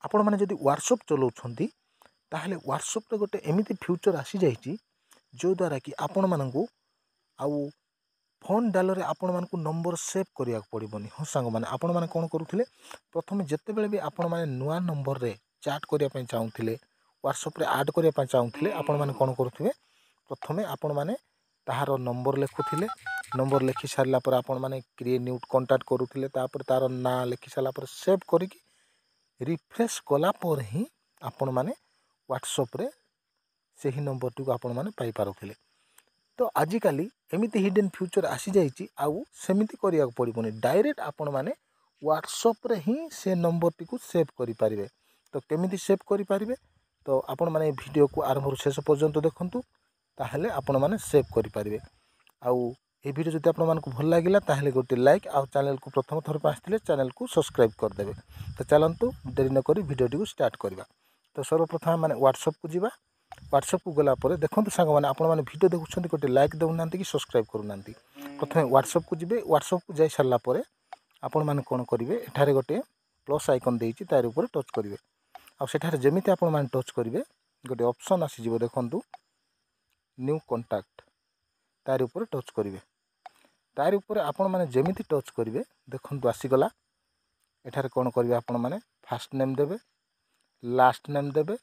ଆପଣମାନେ ଯଦି ହ୍ୱାଟ୍ସଅପ୍ ଚଲାଉଛନ୍ତି, ତାହେଲେ ହ୍ୱାଟ୍ସଅପ୍ରେ ଗୋଟେ ଏମିତି ଫିଚର୍ ଆସିଯାଇଛି, ଯେଉଁଦ୍ୱାରା କି ଆପଣମାନଙ୍କୁ ଆଉ ଫୋନ୍ ଡାଲରେ ଆପଣମାନଙ୍କୁ ନମ୍ବର ସେଭ୍ କରିବାକୁ ପଡ଼ିବନି। ହଁ ସାଙ୍ଗମାନେ, ଆପଣମାନେ କ'ଣ କରୁଥିଲେ? ପ୍ରଥମେ ଯେତେବେଳେ ବି ଆପଣମାନେ ନୂଆ ନମ୍ବରରେ ଚାଟ୍ କରିବା ପାଇଁ ଚାହୁଁଥିଲେ, ହ୍ୱାଟ୍ସଅପ୍ରେ ଆଡ଼୍ କରିବା ପାଇଁ ଚାହୁଁଥିଲେ, ଆପଣମାନେ କ'ଣ କରୁଥିବେ? ପ୍ରଥମେ ଆପଣମାନେ ତାହାର ନମ୍ବର ଲେଖୁଥିଲେ। ନମ୍ବର ଲେଖି ସାରିଲା ପରେ ଆପଣମାନେ କ୍ରିଏଟ୍ ନ୍ୟୁ କଣ୍ଟାକ୍ଟ କରୁଥିଲେ। ତାପରେ ତା'ର ନାଁ ଲେଖି ସାରିଲା ପରେ ସେଭ୍ କରିକି ରିଫ୍ରେଶ୍ କଲା ପରେ ହିଁ ଆପଣମାନେ ହ୍ୱାଟ୍ସଅପ୍ରେ ସେହି ନମ୍ବରଟିକୁ ଆପଣମାନେ ପାଇପାରୁଥିଲେ। ତ ଆଜିକାଲି ଏମିତି ହିଡ଼େନ୍ ଫିଚର୍ ଆସିଯାଇଛି, ଆଉ ସେମିତି କରିବାକୁ ପଡ଼ିବନି। ଡାଇରେକ୍ଟ ଆପଣମାନେ ହ୍ୱାଟ୍ସଅପ୍ରେ ହିଁ ସେ ନମ୍ବରଟିକୁ ସେଭ୍ କରିପାରିବେ। ତ କେମିତି ସେଭ୍ କରିପାରିବେ? ତ ଆପଣମାନେ ଏ ଭିଡ଼ିଓକୁ ଆରମ୍ଭରୁ ଶେଷ ପର୍ଯ୍ୟନ୍ତ ଦେଖନ୍ତୁ, ତାହେଲେ ଆପଣମାନେ ସେଭ୍ କରିପାରିବେ। ଆଉ ଏ ଭିଡ଼ିଓ ଯଦି ଆପଣମାନଙ୍କୁ ଭଲ ଲାଗିଲା, ତାହେଲେ ଗୋଟେ ଲାଇକ୍, ଆଉ ଚ୍ୟାନେଲକୁ ପ୍ରଥମ ଥର ପାଇଁ ଆସିଥିଲେ ଚ୍ୟାନେଲକୁ ସବସ୍କ୍ରାଇବ୍ କରିଦେବେ। ତ ଚାଲନ୍ତୁ, ଡେରି ନକରି ଭିଡ଼ିଓଟିକୁ ଷ୍ଟାର୍ଟ କରିବା। ତ ସର୍ବପ୍ରଥମେ ମାନେ ହ୍ୱାଟ୍ସଅପ୍କୁ ଯିବା। ହ୍ୱାଟ୍ସଅପ୍କୁ ଗଲା ପରେ, ଦେଖନ୍ତୁ ସାଙ୍ଗମାନେ, ଆପଣମାନେ ଭିଡ଼ିଓ ଦେଖୁଛନ୍ତି, ଗୋଟେ ଲାଇକ୍ ଦେଉନାହାନ୍ତି କି ସବସ୍କ୍ରାଇବ୍ କରୁନାହାନ୍ତି। ପ୍ରଥମେ ହ୍ୱାଟ୍ସଅପ୍କୁ ଯିବେ। ହ୍ୱାଟ୍ସଅପ୍କୁ ଯାଇ ସାରିଲା ପରେ ଆପଣମାନେ କ'ଣ କରିବେ? ଏଠାରେ ଗୋଟେ ପ୍ଲସ୍ ଆଇକନ୍ ଦେଇଛି, ତାର ଉପରେ ଟଚ୍ କରିବେ। ଆଉ ସେଠାରେ ଯେମିତି ଆପଣମାନେ ଟଚ୍ କରିବେ, ଗୋଟେ ଅପସନ୍ ଆସିଯିବ, ଦେଖନ୍ତୁ, ନ୍ୟୁ କଣ୍ଟାକ୍ଟ। ତାରି ଉପରେ ଟଚ୍ କରିବେ। ତାରି ଉପରେ ଆପଣମାନେ ଯେମିତି ଟଚ୍ କରିବେ, ଦେଖନ୍ତୁ ଆସିଗଲା। ଏଠାରେ କ'ଣ କରିବେ ଆପଣମାନେ? ଫାଷ୍ଟ ନେମ୍ ଦେବେ, ଲାଷ୍ଟ ନେମ୍ ଦେବେ,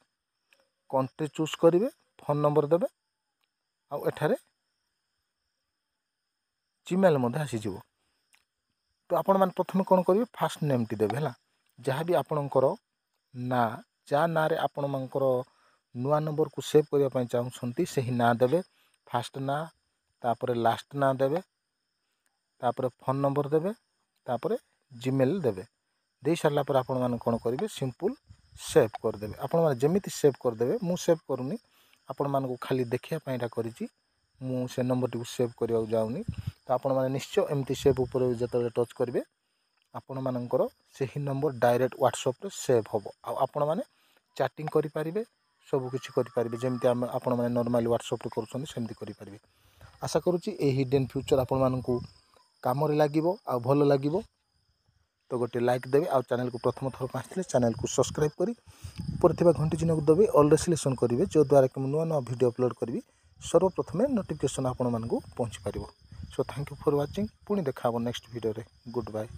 କଣ୍ଟ୍ରି ଚୁଜ୍ କରିବେ, ଫୋନ୍ ନମ୍ବର ଦେବେ, ଆଉ ଏଠାରେ ଜିମେଲ୍ ମଧ୍ୟ ଆସିଯିବ। ତ ଆପଣମାନେ ପ୍ରଥମେ କ'ଣ କରିବେ? ଫାଷ୍ଟ ନେମ୍ଟି ଦେବେ, ହେଲା। ଯାହା ବି ଆପଣଙ୍କର ନାଁ, ଯାହା ନାଁରେ ଆପଣମାନଙ୍କର ନୂଆ ନମ୍ବରକୁ ସେଭ୍ କରିବା ପାଇଁ ଚାହୁଁଛନ୍ତି, ସେହି ନାଁ ଦେବେ, ଫାଷ୍ଟ ନାଁ। ତାପରେ ଲାଷ୍ଟ ନାଁ ଦେବେ, ତାପରେ ଫୋନ୍ ନମ୍ବର ଦେବେ, ତାପରେ ଜିମେଲ୍ ଦେବେ। ଦେଇ ସାରିଲା ପରେ ଆପଣମାନେ କ'ଣ କରିବେ? ସିମ୍ପଲ୍ ସେଭ୍ କରିଦେବେ। ଆପଣମାନେ ଯେମିତି ସେଭ୍ କରିଦେବେ, ମୁଁ ସେଭ୍ କରୁନି, ଆପଣମାନଙ୍କୁ ଖାଲି ଦେଖିବା ପାଇଁ ଏଇଟା କରିଛି। ମୁଁ ସେ ନମ୍ବରଟିକୁ ସେଭ୍ କରିବାକୁ ଯାଉନି। ତ ଆପଣମାନେ ନିଶ୍ଚୟ ଏମିତି ସେଭ୍ ଉପରେ ଯେତେବେଳେ ଟଚ୍ କରିବେ, ଆପଣମାନଙ୍କର ସେହି ନମ୍ବର ଡାଇରେକ୍ଟ ହ୍ୱାଟ୍ସଅପ୍ରେ ସେଭ୍ ହେବ, ଆଉ ଆପଣମାନେ ଚାଟିଂ କରିପାରିବେ, ସବୁକିଛି କରିପାରିବେ। ଯେମିତି ଆମେ ଆପଣମାନେ ନର୍ମାଲି ହ୍ୱାଟ୍ସଅପ୍ରେ କରୁଛନ୍ତି, ସେମିତି କରିପାରିବେ। ଆଶା କରୁଛି ଏହି ହିଡ଼େନ୍ ଫିଚର୍ ଆପଣମାନଙ୍କୁ କାମରେ ଲାଗିବ ଆଉ ଭଲ ଲାଗିବ। ତ ଗୋଟେ ଲାଇକ୍ ଦେବେ, ଆଉ ଚ୍ୟାନେଲକୁ ପ୍ରଥମ ଥର ପାଇଁ ଆସିଥିଲେ ଚ୍ୟାନେଲକୁ ସବସ୍କ୍ରାଇବ୍ କରି ଉପରେ ଥିବା ଘଣ୍ଟି ଚିହ୍ନକୁ ଦେବେ, ଅଲ୍ରେ ସିଲେକ୍ସନ୍ କରିବେ, ଯଦ୍ୱାରା କି ମୁଁ ନୂଆ ନୂଆ ଭିଡ଼ିଓ ଅପଲୋଡ଼ କରିବି, ସର୍ବପ୍ରଥମେ ନୋଟିଫିକେସନ୍ ଆପଣମାନଙ୍କୁ ପହଞ୍ଚି ପାରିବ। So thank you for watching. ପୁଣି ଦେଖା ହେବ ନେକ୍ସଟ ଭିଡ଼ିଓରେ। Good bye.